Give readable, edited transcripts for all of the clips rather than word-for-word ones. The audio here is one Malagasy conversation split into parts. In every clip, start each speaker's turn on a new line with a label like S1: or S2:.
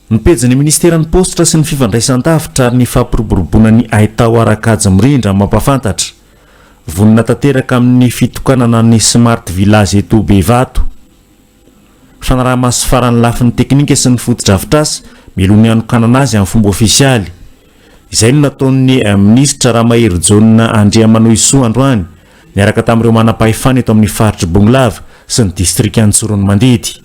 S1: Ny pejin'ny Minisiteran'ny Paositra sy ny Fifandraisandavitra ary ny Fampiroboroboana ny Haitao ara-kajy mirindra mampahafantatra. Vonona tanteraka amin'ny fitokanana ny Smart Village eto Bevato. Fanaraha-maso farany lafiny teknika sy ny fotodrafitrasa mialoha ny hanokanana azy amin'ny fomba ofisialy. Izay no nataon'ny Minisitra Ramaherijaona Andriamanohisoa androany niaraka tamin'ireo manam-pahefana eto amin'ny faritr'i Bongolava sy ny distrikan'i Tsiroanomandidy.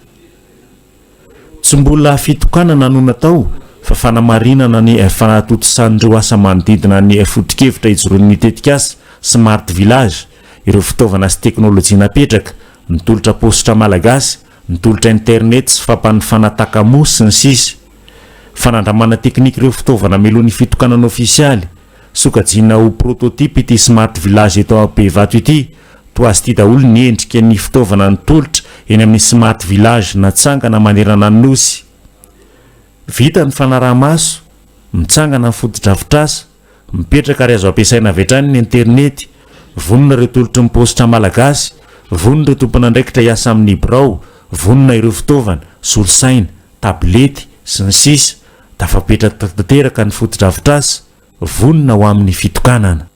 S1: Tsy mbola fitokanana no natao fa fanamarinana ny fanatontosan'ireo asa manodidina ny foto-kevitra ijoroan'ny tetikasa Smart Village, ireo fitaovana sy teknolojia napetraka, ny tolotra paositra malagasy, ny tolotra internet sy fampanofana takamoa, sy ny sisa Fanandramana teknika ireo fitaovana mialoha ny fitokanana ofisialy. Sokajiana ho prototype ity Smart Village eto Bevato ity. Toa azy ity daholo ny endrika ny fitaovana ny tolotra eny amin'ny Smart Village natsangana manerana ny Nosy. Vita ny fanaraha-maso, mitsangana ny fotodrafitrasa, mipetraka ary azo ampiasaina avy hatrany ny internety, vonona ireo tolotry ny paositra malagasy, vonona ireo tompon'andraikitra hiasa amin'ny birao, vonona ireo fitaovana, solosaina, tablety, sy ny sisa Tafapetraka tanteraka ny fotodrafitrasa, vonona ho amin'ny fitokanana.